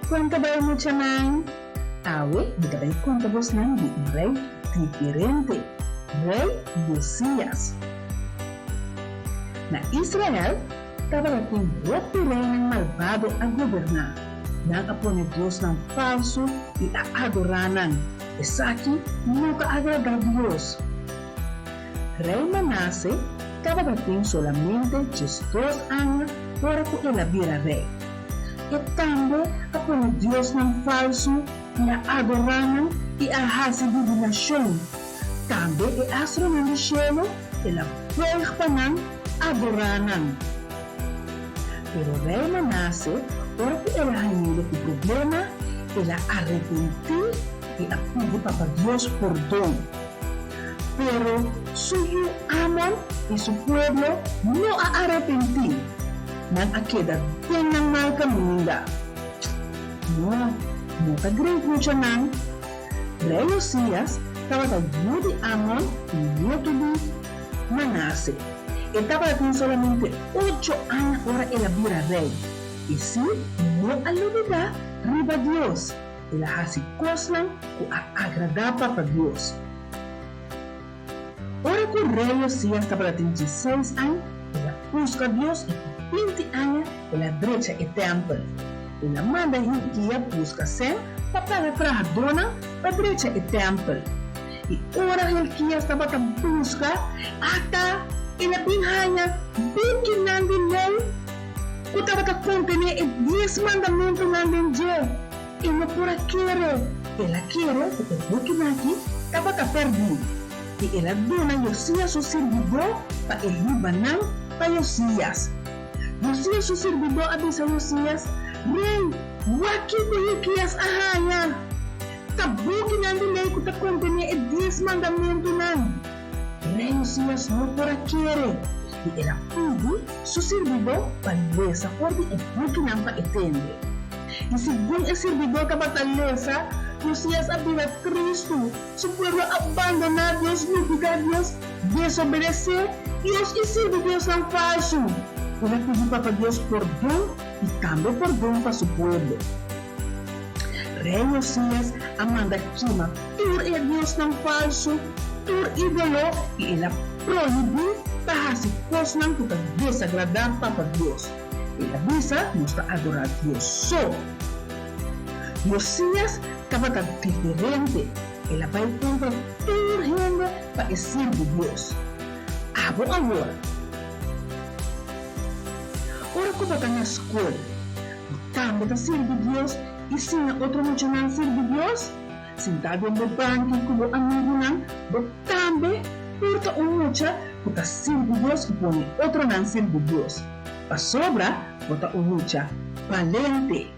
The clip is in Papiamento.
Kon ta bai muchanan? Awe mi ta bai konta bosnan di un rei diferente, Rei Josias. Na Israel tabata tin hopi reinan malbado a goberná. Nan a pone diosnan falsu i a adorá nan. Esaki no ta agradá Dios. Rei Manase tabata tin solamente diesdos aña ora ku el a bira rei. E tambe a pone diosnan falsu i a adorá nan i a hasi divinashon. Tambe e astronan di shelu el a buig pa nan adorá nan. Pero rei Manase, ora ku el a hañ'é ku problema, el a arepentí i a pidi Papa Dios pordon. Pero su yu Amon i su pueblo no a arepentí, nan a keda den nan mal kaminda. No, no ta great muchanan. Rei Josias tabata yu di Amon i nietu di Manase. E tabatin solamente ocho aña ora el a bira rei, i sí no a lubidá riba Dios. El a hasi kosnan ku a agradá Papa Dios. Ora ku Rei Josias tabata tin dieseis aña, el a buska Dios i ku binti aña el a drecha e tèmpel. El a manda Hilkia buska sèn pa paga trahadónan pa drecha e tèmpel. I ora Hilkias tabata buska, ata el a bin haña bukinan di lei ku tabata kontené e Dies Mandamentunan den dje. E no por a kere. El a kere ku e bukinan aki tabata pèrdí, i el a duna Josias su sirbidó pa e hiba nan pa Josias. Josias su sirbidó a bisa Josias, Rei, wak kiko Hilkias a haña! Ta bukinan di lei ku ta kontené e Dies Mandamentunan. Rei Josias no por a kere, i el a pidi su sirbidó pa lesa for di e bukinan pa e tende. I segun e sirbidó tabata lesa, Josias a bira tristu. Su pueblo a bandoná Dios, lubidá Dios, desobedesé Dios i sirbi diosnan falsu. El a pidi Papa Dios pordon i tambe pordon pa su pueblo. Rei Josias a manda kima tur e diosnan falsu, tur ídolo i el a prohibí pa hasi kosnan ku ta desagradá Papa Dios. El a bisa, Nos ta adorá Dios so. Josias tabata diferente, el a bai kontra tur hende pa e sirbi Dios. Abo awor, ora ku bo ta na skol, Bo tambe ta sirbi Dios i siña otro muchanan sirbi Dios? Sintá den bo banki ku bo amigunan, bo tambe por ta un mucha ku ta sirbi Dios i pone otronan sirbi Dios, pasobra bo ta un mucha balente.